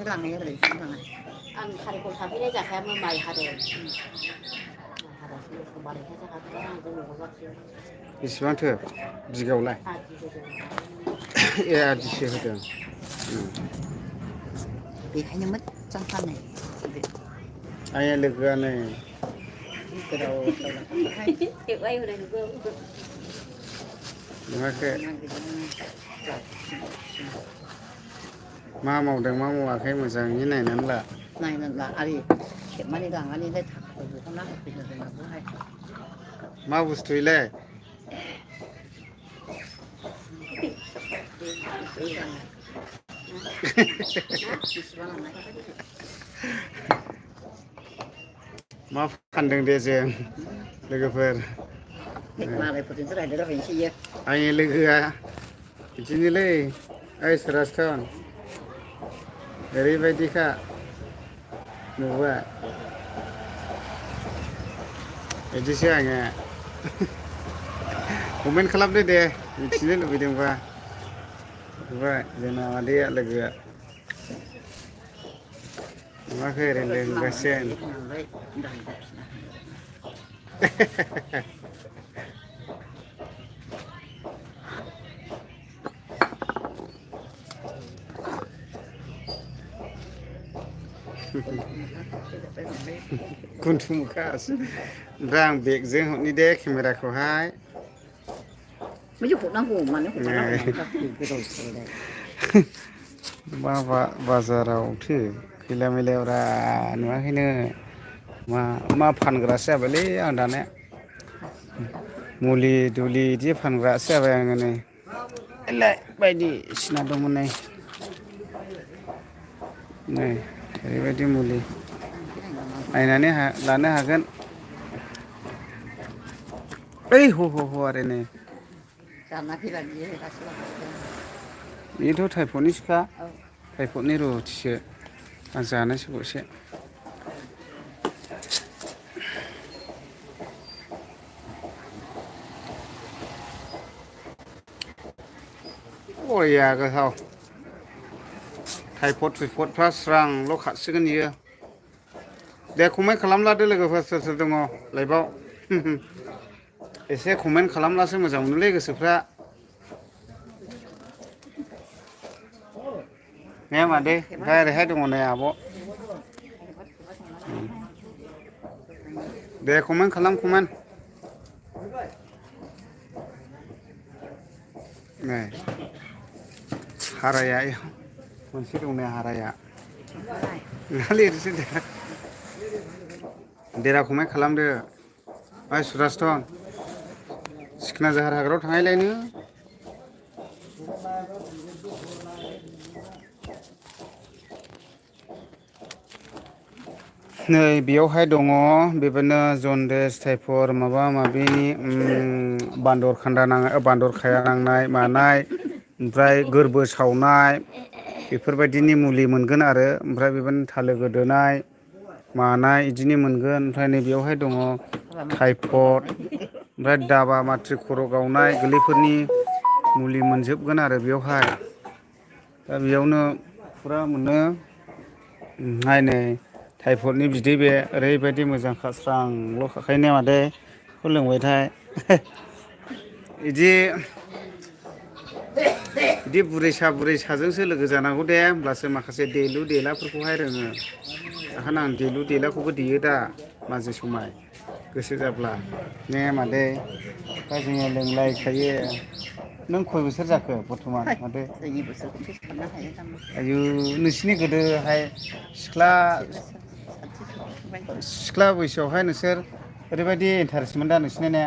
लांनाया ओरै थाङा आं खारिखौ थाफैनाय जाखाया माइ हादों बेसेबांथो बिगायावलाय ए आदिसो होदों बेखायनो मोजां फानो आंनि लोगोआनो नुवाखै मा मावदों मा मावाखै मोजाङै नायनानै ला नायनानै ला आरो खेबनानै लांनानैलाय थाखा बहनना होफैनो रोङाबोहाय मा बुस्थु इलाय मा फानदों दे जों लोगोफोर मालायफोरजोंसो रायलायलाबायनोसै इयो आंनि लोगोआ बिदिनोलै ओइ सुराजथन ओरैबायदिखा नुबाय बिदिसो आङो कमेन्ट खालामदो दे मिथिनो लुबैदोंबा नुबाय जोंना मादैया लोगोआ नुवाखै ओरैनो लिंगासिनो गुन्थुमुखासो ओमफ्राय आं बेगजों हरनि दे केमेराखौहाय बिदि हरनांगौ मानो हरलाबायनांगौ गोदाव सोरावलाय माबा बाजारावथो खैला मैलायावरा नुवाखै नोङो मा फानग्रासो जाबायलै आं दाना मुलि दुलि बिदि फानग्रासो जाबाय आङो नै एलाय बायदिसिना दंमोन नै नै ओरैबायदि मुलि नायनानै लानो हागोन ओइ ह ह ह आरो नै जाना फैबा बियो दासो लाबोसिगोन बेथ' टाइपडनिसोखा टाइपडनि रुथिसो आं जानोसै गरसे बरिया गोथाव टाइपड थुइपडफ्रा स्रांल' खारसिगोन इयो दे कमेन्ट खालामलादो लोगोफोर सोर सोर दङ लाइभआव एसे कमेन्ट खालामब्लासो मोजां मोनोलै गोसोफ्रा ने मादै ओमफ्राय ओरैहाय दङ नै आब' दे कमेन्ट खालाम कमेन्ट नै हाराया मोनसे दंनै हाराया लिरसै दे देरा कमेन्ट खालामदो ओइ सुराजथन सिखोना जाहार हाग्रायाव थांनायलायनो नै बेयावहाय दङ बेबायदिनो जनदेस टाइफर माबा माबिनि बान्दर खान्दा नांनाय बान्दर खाया नांनाय मानाय ओमफ्राय गोरबो सावनाय बेफोरबायदिनि मुलि मोनगोन आरो ओमफ्राय बेबायदिनो थालो गोदोनाय मानाय बिदिनो मोनगोन ओमफ्राय नैबेयावहाय दङ टाइफड ओमफ्राय दाबा माथ्रि खर' गावनाय गोरलैफोरनि मुलि मोनजोबगोन आरो बेयावहाय दा बेयावनो फुरा मोनो नायनै टाइफडनि बिदै बे ओरैबायदि मोजांखा स्रांल' खाखायो माथो बेखौ लोंबायथाय बिदि बुरैसा बुरैसाजोंसो लोगो जानांगौ दे होमब्लासो माखासे देलु देलाफोरखौहाय रोङो ओंखायनो आं देलु देलाखौबो देयो दा माजे समाय गोसो जाब्ला ने मादै दा जोङो लोंलायखायो नों खय बोसोर जाखो बर्थमान माथो जोंनि बोसोरखौथ' साननो हाया जामबा आयु नोंसिनि गोदोहाय सिख्ला सिख्ला बैसोआवहाय नोंसोर ओरैबायदि इन्टारेस्टमोन दा नोंसिनि ने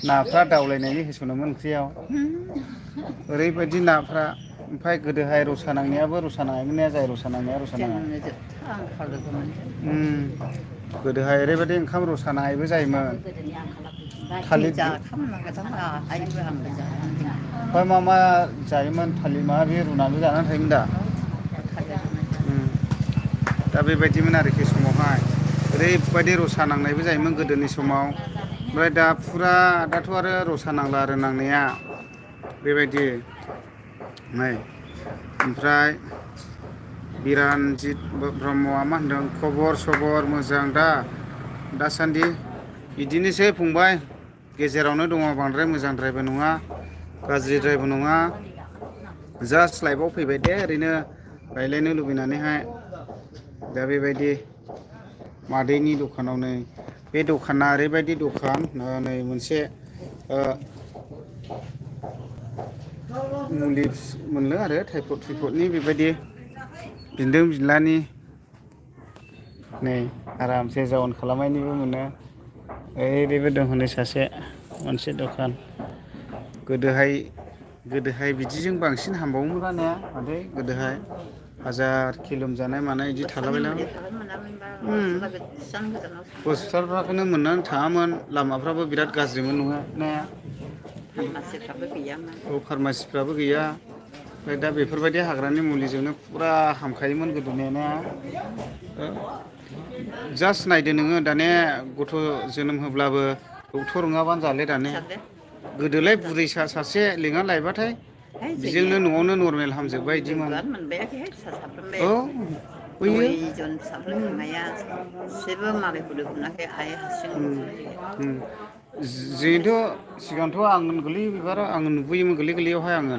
नाफ्रा दावलायनायनि होसनोमोन ओंख्रियाव ओरैबायदि नाफ्रा ओमफ्राय गोदोहाय रसा नांनायाबो रसा नाङामोन ने जाय रसा नांनाया रसा नाङा गोदोहाय ओरैबायदि ओंखाम रसा नाङैबो जायोमोन थालिर ओमफ्राय मा मा जायोमोन थालिर मा बे रुनानै जानानै थायोमोन दा दा बेबायदिमोन आरोखि समावहाय ओरैबायदि रसा नांनायबो जायोमोन गोदोनि समाव ओमफ्राय दा फुरा दाथ' आरो रसा नांला आरो नांनाया बेबायदि नै ओमफ्राय बिरानजित ब्रह्मआ मा होनदों खबर सबर मोजां दा दासान्दि बिदिनोसै फंबाय गेजेरावनो दङ बांद्राय मोजांद्रायबो नङा गाज्रिद्रायबो नङा जास्ट लाइफआव फैबाय दे ओरैनो रायज्लायनो लुबैनानैहाय दा बेबायदि मादैनि दखानाव नै बे दखाना ओरैबायदि दखान नै मोनसे मुलि मोनो आरो टाइफड थुइफडनि बेबायदि बेन्दों बिनलानि नै आरामसे जाउन खालामनायनिबो मोनो ओरैबो दं हनै सासे मोनसे दखान गोदोहाय बिदिजों बांसिन हामबावोमोन जानाया मादै गोदोहाय हाजारखि लोमजानाय मानाय बिदि थालाबायलामोन हस्पिटालफोरखौनो मोननानै थाङामोन लामाफ्राबो बिराद गाज्रिमोन नङा ने फार्मासिफ्राबो गैया ओमफ्राय दा बेफोरबायदि हाग्रानि मुलिजोंनो फुरा हामखायोमोन गोदोनिया जास्ट नायदो नोङो दाने गथ' जोनोम होब्लाबो डक्टर नङाबानो जाले दाने गोदोलाय बुरैसा सासे लेंना लायबाथाय बेजोंनो न'आवनो नरमेल हामजोबबाय बिदिमोन औ नयजन फिसाफोर खांनाया सासेबो मालायखौनो मोनाखै आइ हारसिं जोंथ' सिगांथ' आंगन गोरलै बिबारा आं नुबोयोमोन गोरलै गोरलैयावहाय आङो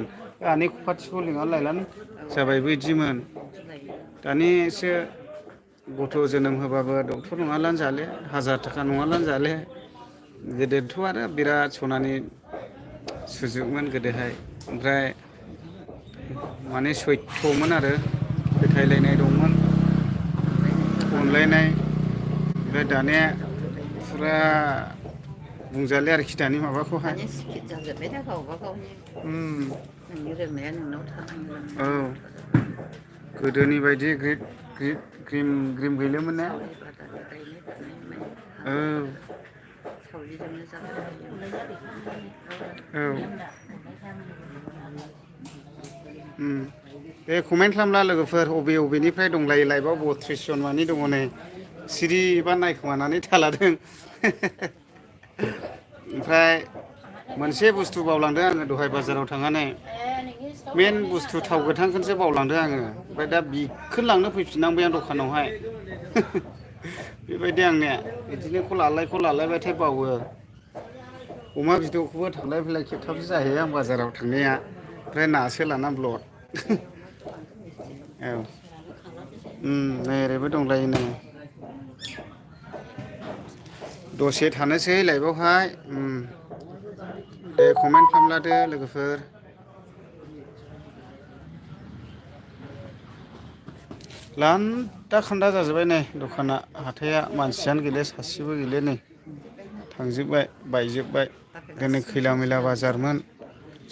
आनै खाथिखौ लिंनानै लायनानै जाबायबो बिदिमोन दानिसो गथ' जोनोम होबाबो डक्टर नङाब्लानो जाले हाजार थाखा नङाब्लानो जाले गोदोथ' आरो बिराद सनानि सुजुगमोन गोदोहाय ओमफ्राय माने सैथ्रमोन आरो फोथायलायनाय दंमोन अनलायनाय ओमफ्राय दानिया फुरा बुंजाले आरोखि दानि माबाखौहाय जाजोब्बाय दा गावबा गावनि नोंनि रोंनाया नोंनाव थानांगोन औ गोदोनि बायदि ग्रिम गैलोमोन ने औ सावरिजोंनो औ दे कमेन्ट खालामला लोगोफोर बबेनिफ्राय दंलायो लाइभआव 32 जन मानि दङ नै सिरिबा नायखोमानानै थालादों ओमफ्राय मोनसे बुस्थु बावलांदों आङो दहाय बाजाराव थांनानै मेन बुस्थु थाव गोथांखौसो बावलांदों आङो ओमफ्राय दा बिखौनो लांनो फैफिननांबाय आं दखानावहाय बेबायदि आंनिया बिदिनो लालायबाथाय बावो अमा बिदौखौबो थांलाय फैलाय खेबथामसो जाहैयो आं बाजाराव थांनाया ओमफ्राय नासो लाना ब्लद औ नै ओरैबो दंलायो नै दसे थानोसै लाइभआवहाय दे कमेन्ट खालामलादो लोगोफोर लान्दा खान्दा जाजोब्बाय नै दखाना हाथाया मानसियानो गैले सासेबो गैले नै थांजोब्बाय बायजोब्बाय दिनै खैला मैला बाजारमोन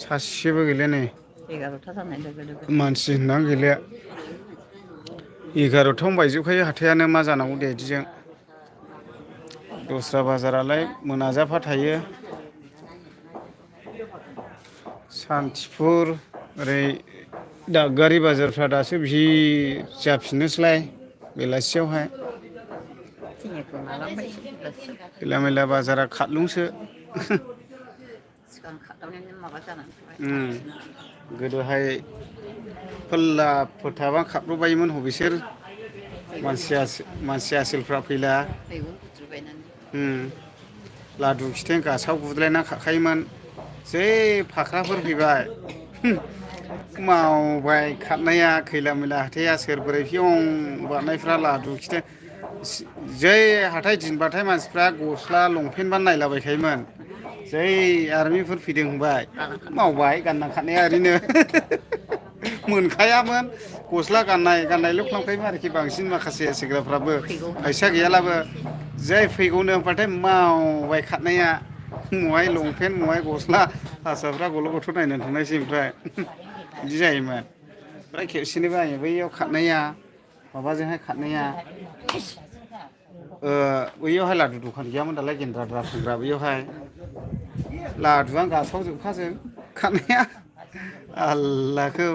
सासेबो गैले नै 11था जानाय लोगो लोगो मानसि होननानै गैले 11थायावनो बायजोबखायो हाथायानो मा जानांगौ दे बिदिजों दस्रा बाजारालाय मोनाजाफा थायो सान्थिफुर ओरै दादगारि बाजारफ्रा दासो भिर जाफिननोसैलाय बेलासियावहाय खैला मैला बाजारा खारलुंसो गोदोहाय फोल्लाफोर थाबा खारब्र'बायोमोन बिसोर मानसि आसोलफ्रा फैला लादु खिथें गासाव गुदलायना खारखायोमोन जै फाख्राफोर फैबाय मावबाय खारनाया खैला मैला हाथाया सोर बोरै फियं बारनायफ्रा लादु खिथें जै हाथाय दिनबाथाय मानसिफ्रा गस्ला लंपेन्टबा नायलाबायखायोमोन जै आर्मिफोर फैदों होनबाय मावबाय गानना खारनाया ओरैनो मोनखायामोन गस्ला गाननायल' खालामखायोमोन आरोखि बांसिन माखासे सेंग्राफ्राबो फैसा गैयालाबो जै फैगौनो होनबाथाय मावबाय खारनाया महाय लंपेन्ट महाय गस्ला हारसाफ्रा गल' गथ' नायनो थांनायसै ओमफ्राय बिदि जायोमोन ओमफ्राय खेबसेनोबो आङो बैयाव खारनाया माबाजोंहाय खारनाया बैयावहाय लादु दखान गैयामोन दालाय गेन्द्रा फानग्रा बैयावहाय लादुआनो गासावजोबखाजों खारनाया आल्लाखौ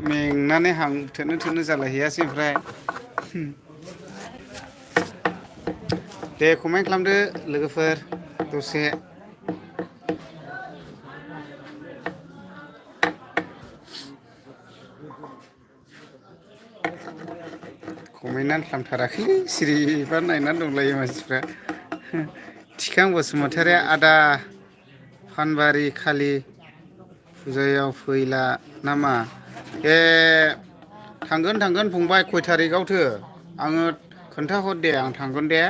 मेंनानै हां थोनो जालायहैयासै ओमफ्राय दे कमेन्ट खालामदो लोगोफोर दसे कमेन्टआनो खालामथाराखैलै सिरिबा नायनानै दंलायो मानसिफ्रा थिखां बसुमतारी आदा फानबारि खालि फुजायाव फैला नामा ए थांगोन फंबाय खय थारिखआवथो आङो खोन्थाहर दे आं थांगोन दे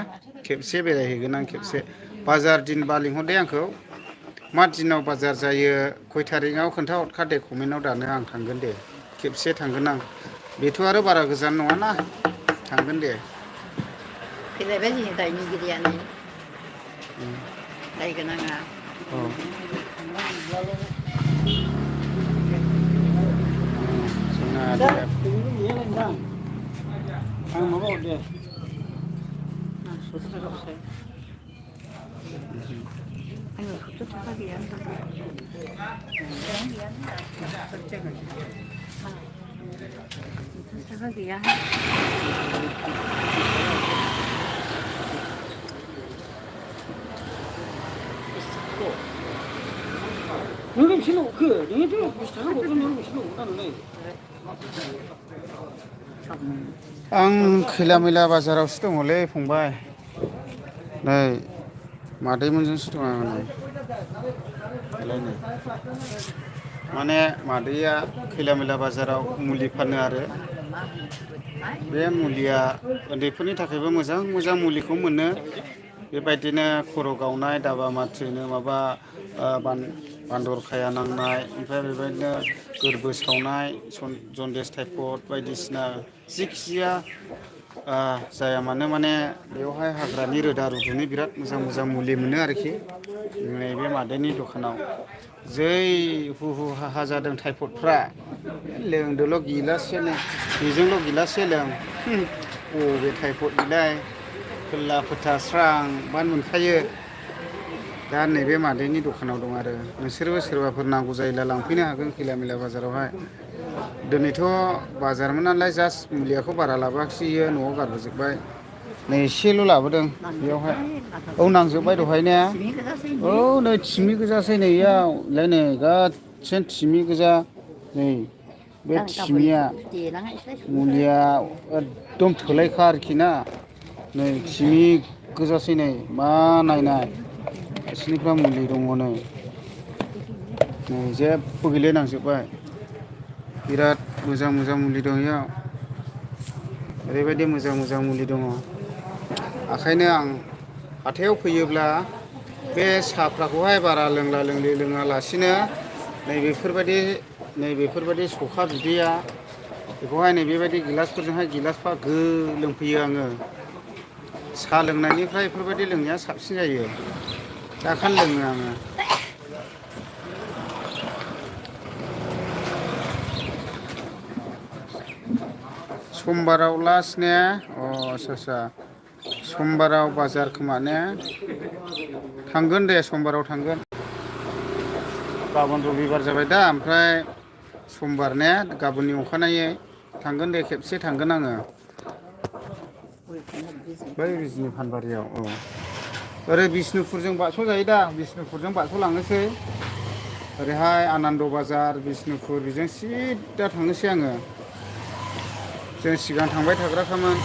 खेबसे बेरायहैगोन आं खेबसे बाजार दिनबा लिंहर दे आंखौ मा दिनाव बाजार जायो खय थारिखआव खोन्थाहरखा दे कमेन्टआव दानो आं थांगोन दे खेबसे थांगोन आं बेथ' आरो बारा गोजान नङाना थांगोन दे फैलायबाय जोंनि दायनिगिरियानो दाय गोनाङा औ आं माबा हरदे आङो 70 थाखा गैया होनदों 50 थाखा गैया 너네 비실로 그 너희들 비슷한 거 어떤 놈 비실로 오다는데 आं खैला मैला बाजारावसो दङलै फंबाय नै मादैमोनजोंसो दं आं नै माने मादैया खैला मैला बाजाराव मुलि फानो आरो बे मुलिया उन्दैफोरनि थाखायबो मोजां मुलिखौ मोनो बेबायदिनो खर' गावनाय दाबा माथिनो माबा बान्दर खाया नांनाय ओमफ्राय बेबायदिनो गोरबो सावनाय जन्दिस टाइफड बायदिसिना जिखिजाया जाया मानो माने बेवहाय हाग्रानि रोदा रुदुनि बिराद मोजां मुलि मोनो आरोखि नैबे मादैनि दखानाव जै हु हा जादों टाइफडफ्रा लोंदोल' गिलाससेनो बेजोंल' गिलाससे लों बबे टाइफड बिलाय फोल्ला फोथा स्रां बानो मोनखायो दा नैबे मादैनि दखानाव दं आरो नोंसोरबो सोरबाफोर नांगौ जायोब्ला लांफैनो हागोन खैला मैला बाजारावहाय दिनैथ' बाजारमोन नालाय जास्ट मुलियाखौ बारा लाबोआखिसैयो न'आव गारबोजोब्बाय नै एसेल' लाबोदों बेयावहाय औ नांजोब्बाय दहायने औ नै थिमि गोजासै नै इयाव नै गासिन थिमि गोजा नै बे थिमिया मुलिया एकदम थोलायखा आरोखि ना नै थिमि गोजासै नै मा नायनाय बिसिनिफ्रा मुलि दङ नै जेबो गैलाय नांजोब्बाय बिराद मोजां मुलि दं इयाव ओरैबायदि मोजां मुलि दङ ओंखायनो आं हाथायाव फैयोब्ला बे साहाफ्राखौहाय बारा लोङालासिनो नैबेफोरबायदि सखा बिदैया बेखौहाय नैबेबायदि गिलासफोरजोंहाय गिलासफा लोंफैयो आङो साहा लोंनायनिफ्राय बेफोरबायदि लोंनाया साबसिन जायो दाखालि लोङो आङो समबाराव लास्ट ने आच्छा समबाराव बाजार खोमा ने थांगोन दे समबाराव थांगोन गाबोन रबिबार जाबाय दा ओमफ्राय समबार ने गाबोननि अखानायै थांगोन दे खेबसे थांगोन आङो बै बिजनि फानबारियाव औ ओरै बिष्णुपुरजों बारस' जायो दा बिष्णुपुरजों बारस'लांनोसै ओरैहाय आनन्द बाजार बिष्णुपुर बेजों सिदा थांनोसै आङो जों सिगां थांबाय थाग्राखामोन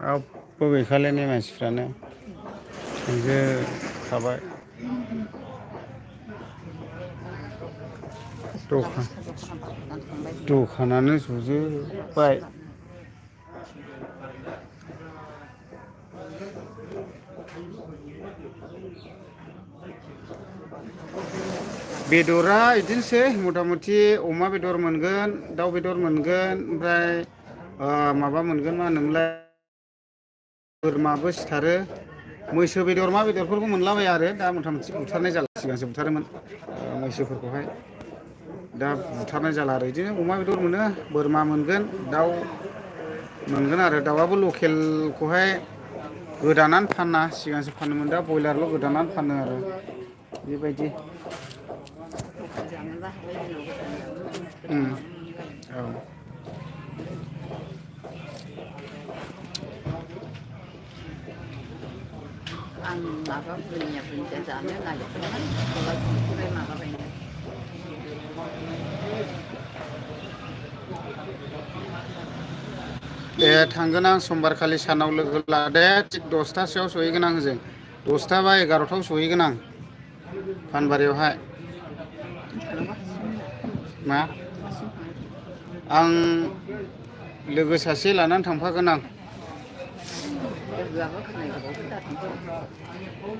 रावबो गैखालाय नै मानसिफ्रानो थांजोबखाबाय दखानानो जुजोब्बाय बेदरा बिदिनोसै मथा मथि अमा बेदर मोनगोन दाउ बेदर मोनगोन ओमफ्राय माबा मोनगोन मा होनोमोनलाय बोरमाबो सिथारो मैसो बेदर मा बेदरफोरखौ मोनलाबाया आरो दा मथा मथि बुथारनाय जाला सिगांसो बुथारोमोन मैसोफोरखौहाय दा बुथारनाय जाला आरो बिदिनो अमा बेदर मोनो बोरमा मोनगोन दाउ मोनगोन आरो दाउआबो लकेलखौहाय गोदानानै फाना सिगांसो फानोमोन दा बयलारल' गोदानानै फानो आरो बेबायदि औ आं माबा बुरिया बुरिया जानो नागिरदोंमोन अब्ला संख्रिबाय माबाबायनो दे थांगोन आं समबारखालि सानाव लोगो लादे थिग 10थासोआव सहैगोन आं होजों 10ता बा 11थायाव सहैगोन आं फानबारियावहाय मा आं लोगो सासे लानानै थांफागोन आं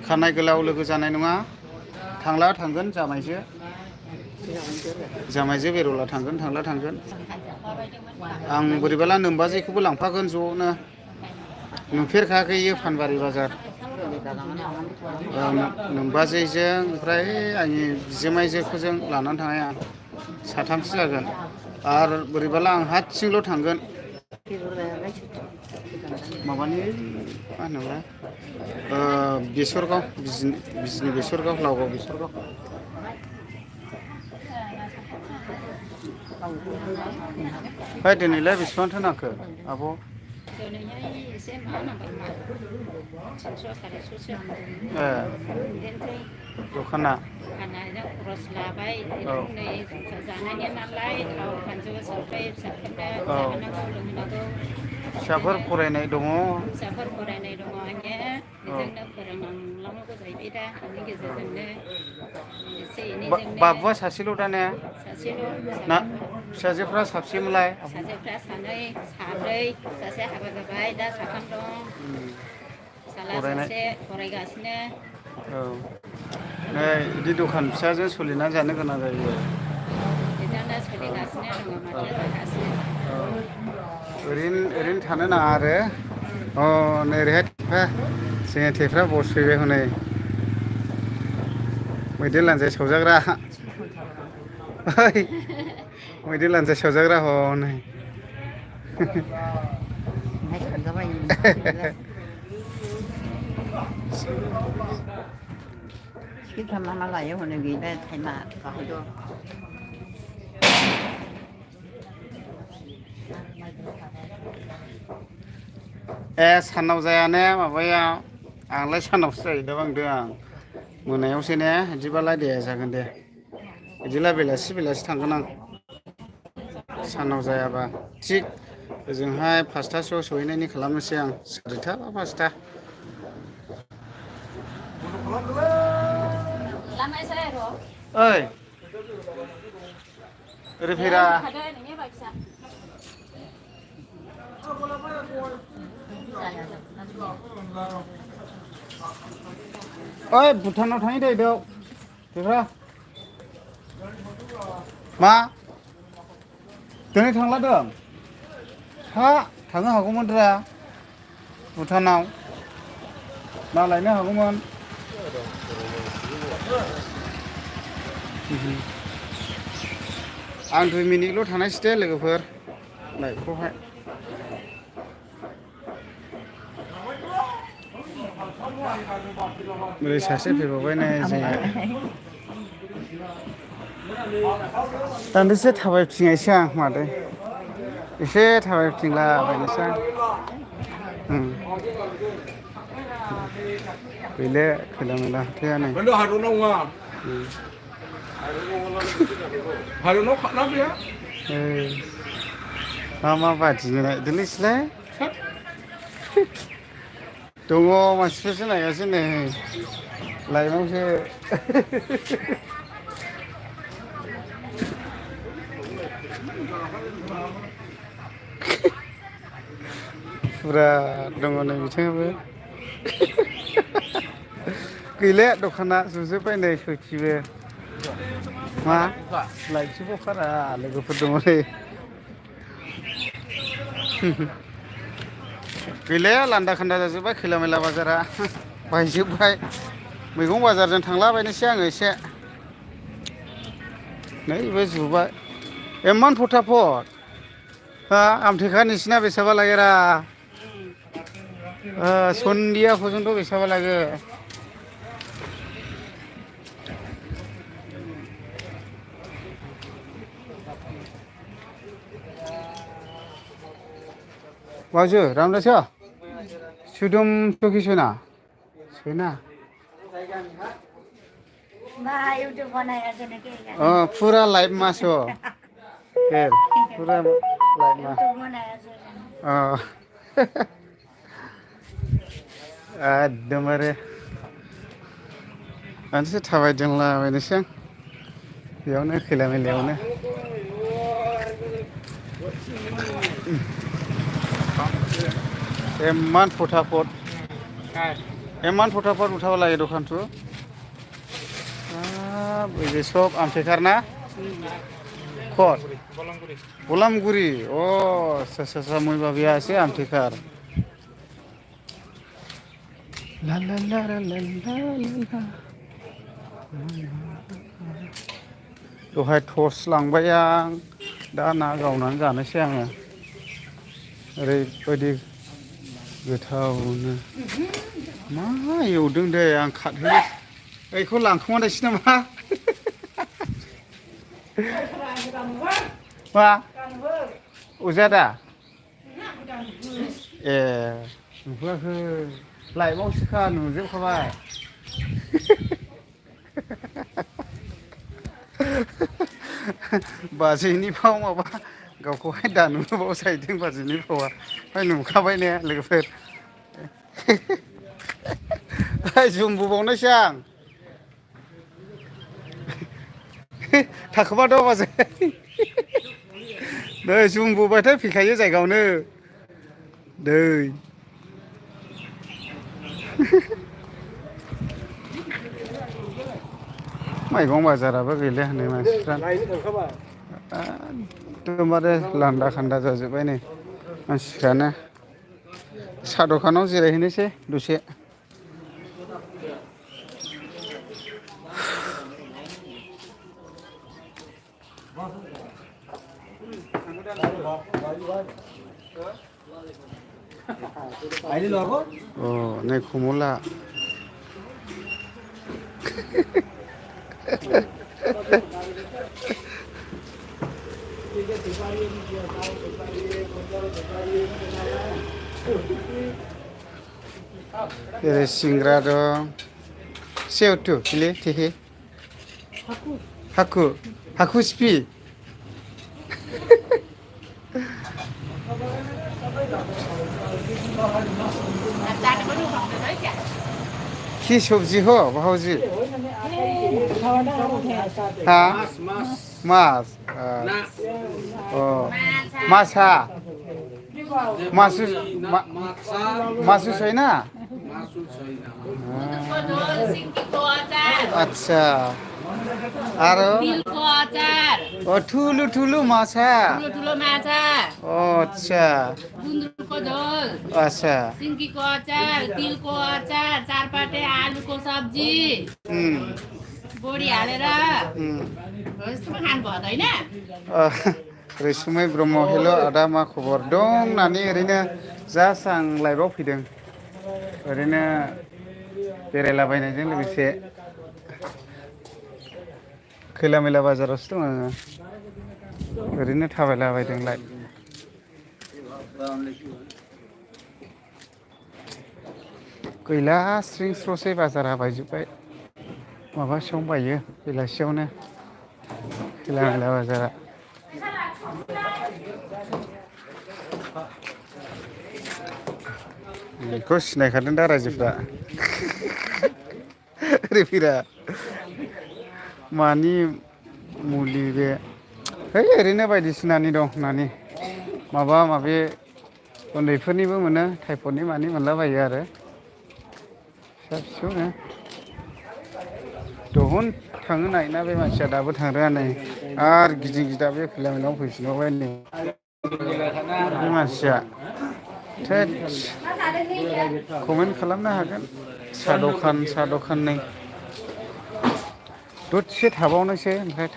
खानाय गोलाव लोगो जानाय नङा थांला थांगोन जामाइजो बेरला थांगोन थांला थांगोन आं बोरैबाला नोमबाजैखौबो लांफागोन ज'नो नुफेरखायाखै इयो फानबारि बाजार नोमबाजैजों ओमफ्राय आंनि बिजोमाइजोखौजों लानानै थांनाय आं साथामसो जागोन आरो बोरैबाला आं हारसिंल' थांगोन माबानि मा होनोमोनलाय बेसरगाव बिजनि बेसरगाव लावगाव बेसरगाव फाय दिनैलाय बेसेबांथो नांखो आब' दिनैहाय एसे मा नांबाय 300 400सो बिदिनोसै दखाना जों खरस लाबाय नै संसार जानायनि नालाय थाव फानलु संख्रि फिसाफोरनो जाहोनांगौ लोंहोनांगौ फिसाफोर फरायनाय दङ फिसाफोर फरायनाय दङ आङो बेजोंनो फोरोंलांनांगौ जाहैबाय दा बेनि गेजेरजोंनो एसे एनैजोंनो बाबुआ सासेल' दा ने सासेल' ना फिसाजोफ्रा साबसेमोनलाय फिसाजोफ्रा सानै साब्रै सासे हाबा जाबाय दा साथाम दं फिसाला सासे फरायगासिनो औ नै बिदि दखान फिसाजों सोलिनानै जानो गोनां जायो बेजोंनो सोलिगासिनो दङ माथो जागासिनो ओरैनो थानो नाङा आरो नै ओरैहाय जोङो थेफ्रा बस फैबाय हनै मैदेर लान्जाय सौजाग्रा मैदेर लान्जाय सौजाग्रा हनै टिकेटफ्रा मा लायो हनै गैला टाइमा गाहैद' सानाव जाया ने माबायाव आंलाय सानावसो जायो बांदों आं मोनायावसो ने बिदिबालाय दे जागोन दे बिदिब्ला बेलासि थांगोन आं सानाव जायाबा थिग ओजोंहाय 5थासोआव सहैनायनि खालामनोसै आं 4ता बा 5ता ओइ ओरै फैरा ओइ भुटानाव थांनो दैदों बेफ्रा मा दिनै थांलादों हा थांनो हागौमोनद्रा भुटानाव ना लायनो हागौमोन आं 2 मिनिटल' थानायसै दे लोगोफोर लाइफखौहाय ओरै सासे फैबावबाय नै जोङो दान्दिसे थाबायथिंनायसै आं मादै एसे थाबायथिंलाबायनोसै आं गैले खैला मैला हाथाया नै हारुनाव खारना गैया मा बादिनो नायदोंलै दङ मानसिफोरसो नायगासिनो नै लाइनावसो फुरा दङ नै बिथिंबो गैले दखाना जुजोब्बाय नै सयथिबो मा लाइटसोबावखारा लोगोफोर दङ नै गैले लान्दा खान्दा जाजोब्बाय खैला मैला बाजारा बायजोब्बाय मैगं बाजारजों थांलाबायनोसै आङो एसे नैबे जुबाय इमान फटाफट हा आमथेखा नोंसिना बेसेबा लागेरा सन्दिया पର୍ଯ୍যন্ত बेसेबा লাগে 와주 라운드서 수dum 쪽이시나 बेना Bah, YouTube बनाया छैन के पुरा लाइभमा छ हेर पुरा लाइभमा YouTube बनाया छैन एकदमबारे मानसि थाबायदोंलाबायनोसै आं बेयावनो खैला मैलायावनो इमान फटाफट उठाबा লাগে দোকানটো এই সব আমটেকার না কত বলামগুড়ি ও আচ্ছা মই ভাবি আছে আমটেকার লা লা লা লা লা লা दहाय टर्च लांबाय आं दा ना गावनानै जानोसै आङो ओरैबायदि गोथावनो मा एवदों दे आं खाथोयो बेखौ लांखोमानायसै नामा मा अजादा ए नुवाखै लाइभआवसोखा नुजोबखाबाय बाजैनि फाव माबा गावखौहाय दानुबाव सायदों बाजैनि फावा ओमफ्राय नुखाबाय ने लोगोफोर जुमबुबावनोसै आं थाखोबा दं बाजै नै जुमबुबाथाय फैखायो जायगायावनो दै मैगं बाजाराबो गैला होननाय मानसिफ्रा एकदमबारे लान्दा खान्दा जाजोब्बाय नै मानसिफ्रानो साहा दखानाव जिरायहैनोसै दसे अ नै खमला जेरै सिंग्रा दं सेवटु किले थेहे हाखु सिपि কি সবজি হো বাহুজি হ্যাঁ মাছ ও মাছা মাছু छैन আচ্ছা আর ठुलो ठुलो माछा अच्छा गुन्द्रुकको झोल अच्छा सिन्कीको अचार तिलको अचार चारपाटे आलुको सब्जी बोडी हालेर यस्तो खानु पर्दैन रैसुमै ब्रह्म हेल' आदा मा खबर दं होननानै ओरैनो जास्ट आं लाइभआव फैदों ओरैनो बेरायलाबायनायजों लोगोसे खैला मैला बाजारावसो दं आङो ओरैनो थाबायलाबायदोंलाय गैला स्रिं स्र'सै बाजारा बायजोब्बाय माबासोआवनो बायो बेलासियावनो खैला मैला बाजारा बेखौ सिनायखादों दा रायजोफ्रा रिफिरा मानि मुलि बे है ओरैनो बायदिसिनानि दं होननानै माबा माबि उन्दैफोरनिबो मोनो टाइफडनि मानि मोनलाबायो आरो फिसा फिसौनो दहन थाङो नायना बे मानसिया दाबो थांरोङा नै आरो गिदिं गिदा बे खैला मैलायाव फैफिनबावबाय नै बे मानसिया थोद कमेन्ट खालामनो हागोन साहा दखान नै दसे थाबावनोसै ओमफ्राय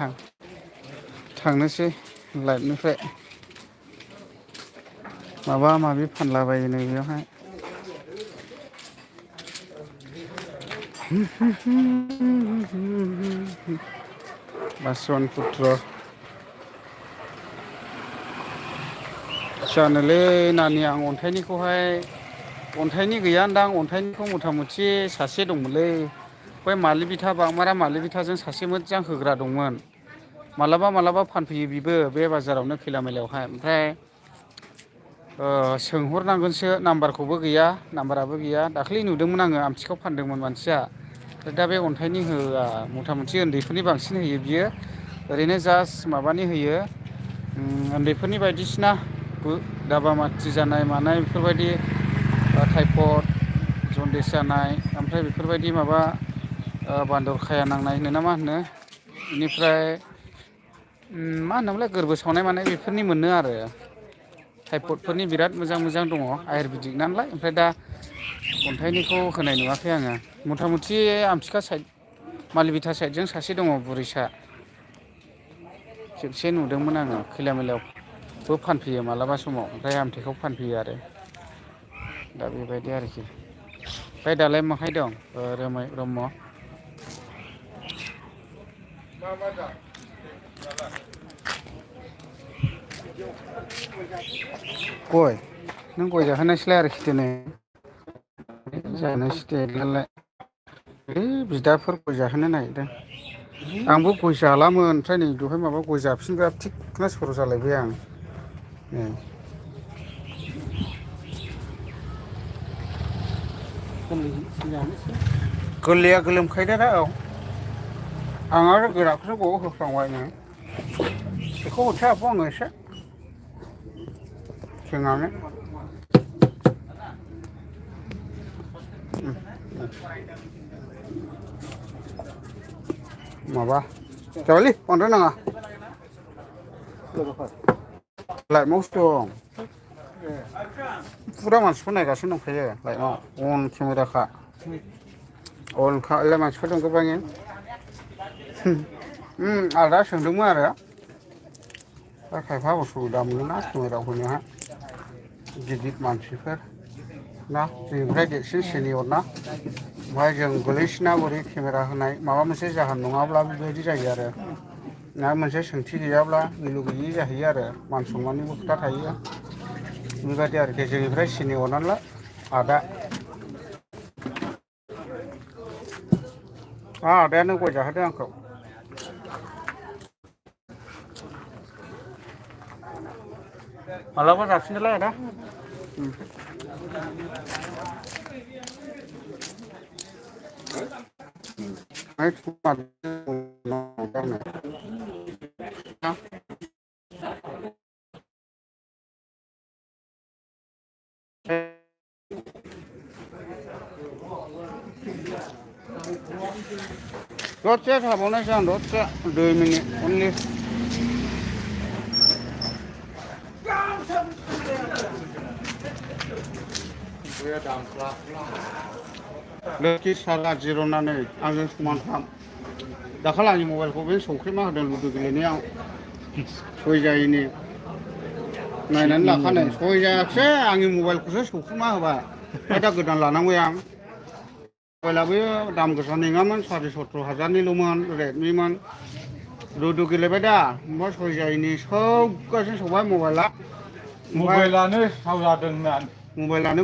थांनोसै लाइभनिफ्राय माबा माबि फानलाबायो नै बेयावहाय बासन पुत्र जानोलै नानि आं अन्थाइनिखौहाय अन्थाइनि गैया होनदां अन्थाइनिखौ मथा मथि सासे दंमोनलै बै मालि बिथा बांमारा मालि बिथाजों सासे मोजां होग्रा दंमोन मालाबा फानफैयो बिबो बे बाजारावनो खैला मैलायावहाय ओमफ्राय सोंहरनांगोनसो नाम्बारखौबो गैया नाम्बाराबो गैया दाख्लै नुदोंमोन आङो आमथिखाव फानदोंमोन मानसिया दा बे अन्थाइनि होआ मथा मथि उन्दैफोरनि बांसिन होयो बियो ओरैनो जास्ट माबानि होयो उन्दैफोरनि बायदिसिना दाबा माथि जानाय मानाय बेफोरबायदि टाइफड जन्दिस जानाय ओमफ्राय बेफोरबायदि माबा बान्दर खाया नांनाय होनो ना मा होनो बेनिफ्राय मा होनोमोनलाय गोरबो सावनाय मानाय बेफोरनि मोनो आरो टाइफडफोरनि बिराद मोजां दङ आयुरवेदिक नालाय ओमफ्राय दा अन्थाइनिखौ होनाय नुवाखै आङो मथा मथि आमथिखा साइड मालिबिथा साइडजों सासे दङ बुरैसा खेबसे नुदोंमोन आङो खैला मैलायावबो फानफैयो मालाबा समाव ओमफ्राय आमथेखाव फानफैयो आरो दा बेबायदि आरोखि ओमफ्राय दालाय माहाय दं रोमै ब्रह्म गय नों गय जाहोनायसैलाय आरोखि दिनै जानोसै देलाय बिदाफोर गय जाहोनो नागिरदों आंबो गय जालामोन ओमफ्राय नै दहाय माबा गय जाफिनग्रा थिगनो सर' जालायबाय आं गोरलैया गोलोमखायो दा औ आं आरो गोराखौसो बाव होफ्लांबायनो बेखौ हरसै आब' आङो एसे जोंहानो माबा जाबायलै बांद्राय नाङा लाइटआवसो दं फुरा मानसिफोर नायगासिनो दंखायो लाइटआव अन केमेराखा अनखा मानसिफोर दं गोबां आदा सोंदोंमोन आरो दा खायफा उसुबिदा मोनोना केमेरायाव होनोहा गिदिर मानसिफोर ना जोंनिफ्राय देरसिन सिनियर ना ओमफ्राय जों गोलैसिना बोरै केमेरा होनाय माबा मोनसे जाहोन नङाब्ला बेबायदि जायो आरो ना मोनसे सोंथि गैयाब्ला मिलु गैयि जाहैयो आरो मान सनमाननिबो खोथा थायो बेबायदि आरोखि जोंनिफ्राय सिनियर नालाय आदा आदायानो गय जाहोदों आंखौ मालाबा जाफिनदोलाय आदा दसे थाबावनायसै आं दसे 2 मिनिट अनलि लोखि साला जिर'नानै आंजों समानथाम दाखालि आंनि मबाइलखौ बे सौख्रेमा होदों लुदु गेलेनायाव सय जायैनि नायनानै लाखानाय सय जायाखिसै आंनि मबाइलखौसो सौख्रेमा होबाय ओमफ्राय दा गोदान लानांबाय आं मबाइलाबो दाम गोसा नङामोन 17,500,000निल'मोन रेडमिमोन लुदु गेलेबाय दा ओमफ्राय सय जायैनि सौगासिनो सौबाय मबाइलानो साव जादों मबाइलानो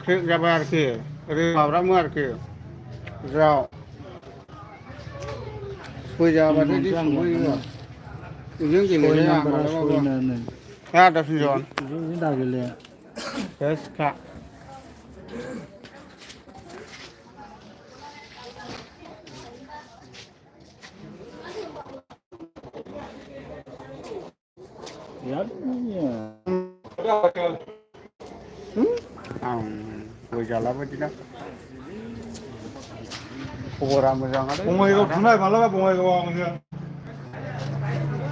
क्रेक जाबाय आरोखि ओरै माबामोन आरोखि ज्राव सय जाबाथाय बिदि सौहैयो बेजों गेलेजाया मालाबाबो आदा फिनजन दा गेलेया सेसखा आं गय जाला बायदिना खबरा मोजाङानो बङाइगाव थांनाय मालाबा बङाइगावआव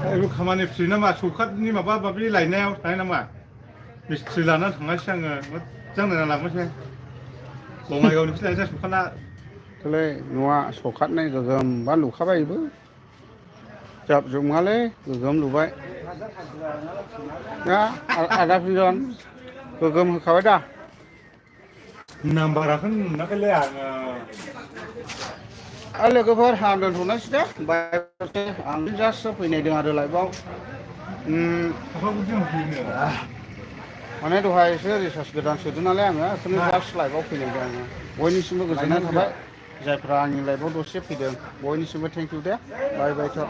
आङो खामानि फ्रि नामा सौखाथनि माबा माबि लायनायाव थानाय नामा मिस्थ्रि लानानै थांनायसै आङो मोजां नायना लाबोनोसै बङाइगावनिफ्राय लायनोसै सौखाना दालाय न'आ सौखाथनाय गोगोमबा लुखाबाय बेबो जाब जुब नङालै गोगोम लुबाय दा आदा फिनजन गोगोम होखाबाय दा नाम्बाराखौनो मोनाखैलै आङो लोगोफोर आं दोनथ'नोसै दे बायसै आं जास्ट फैनायदों आरो लाइफआव माने दहायसो रिसार्ज गोदान सोदों नालाय आङो बेखौनो जास्ट लाइभआव फैनायदों आङो बयनिसिमबो गोजोननाय थाबाय जायफ्रा आंनि लाइभआव दसे फैदों बयनिसिमबो थेंक इउ दे बाय बाय थ'